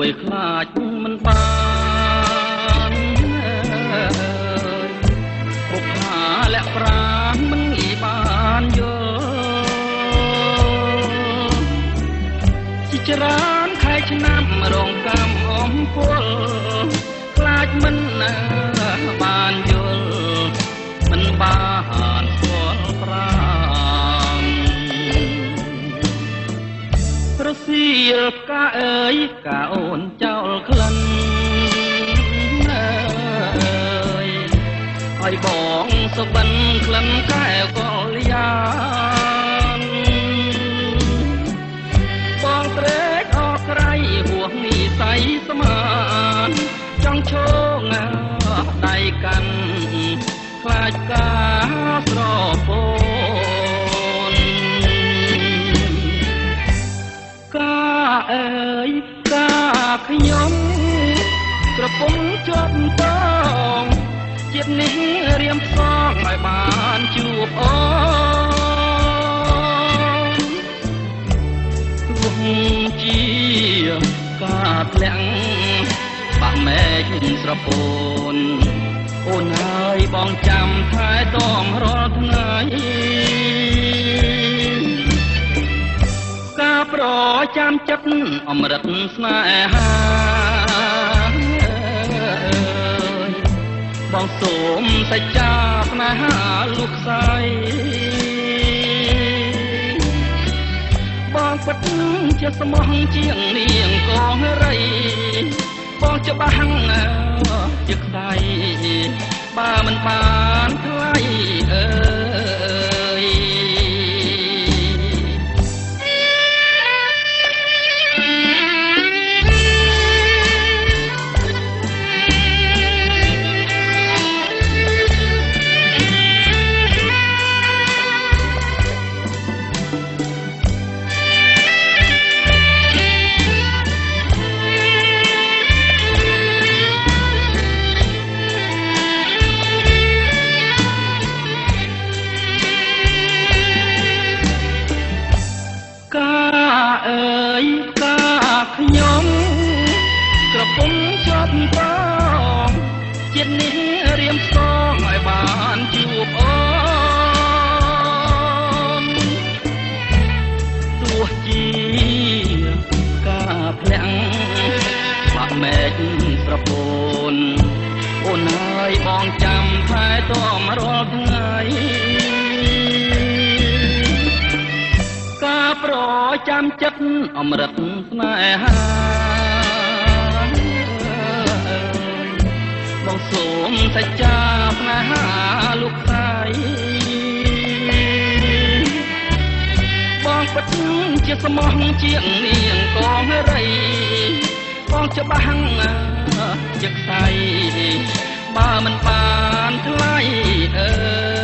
យខ្លាចមិនបានបុប្ផាលាក់ប្រានមិនងាយបានយល់ជាច្រើនខែឆ្នាំរងកម្មអំពលខ្លាចមិនបានយល់មិនបានស្គាល់ប្រានរសៀលផ្កាអើយផ្កាអូនចោលក្លិនអើយហើយបងសុបិនក្លិនកែវកល្យានបងត្រេកអរក្រៃហួសនិស័យស្មានចង់ឈងដៃកាន់ខ្លាចការស្រពោនកាអើយកាខ្ញុំក្រពុំជាប់តងជាតិនេះរៀមផ្សងឲ្យបានជួបអូនទោះជាការធ្លាក់បាក់មែកស្រពោនអូនហើយបងចាំថែទាំរាល់ថ្ងៃការប្រចាំចិត្តអមរិតស្នេហាបងសូមសច្ចាស្នេហាលុះខ្សែបងពិតជាស្មោះជាងនាងកងរីបងច្បាស់ជាខ្សែបើមិនបានថ្លៃអើយអើយកាខ្ញុំក្រពុំជាប់តងជាតិនេះរៀមផ្សងឲ្យបានជួបអូនទោះជាការធ្លាក់បាក់មែកស្រពោនអូនហើយបងចាំថែទាំរាល់ថ្ងៃការប្រចាំចិត្តអមរិតស្នេហាបងសូមសច្ចាស្នេហាលោកខ្សែបងពិតជាស្មោះជាងនាងកងរីបងច្បាស់ជាខ្សែបើមិនបានថ្លៃអើ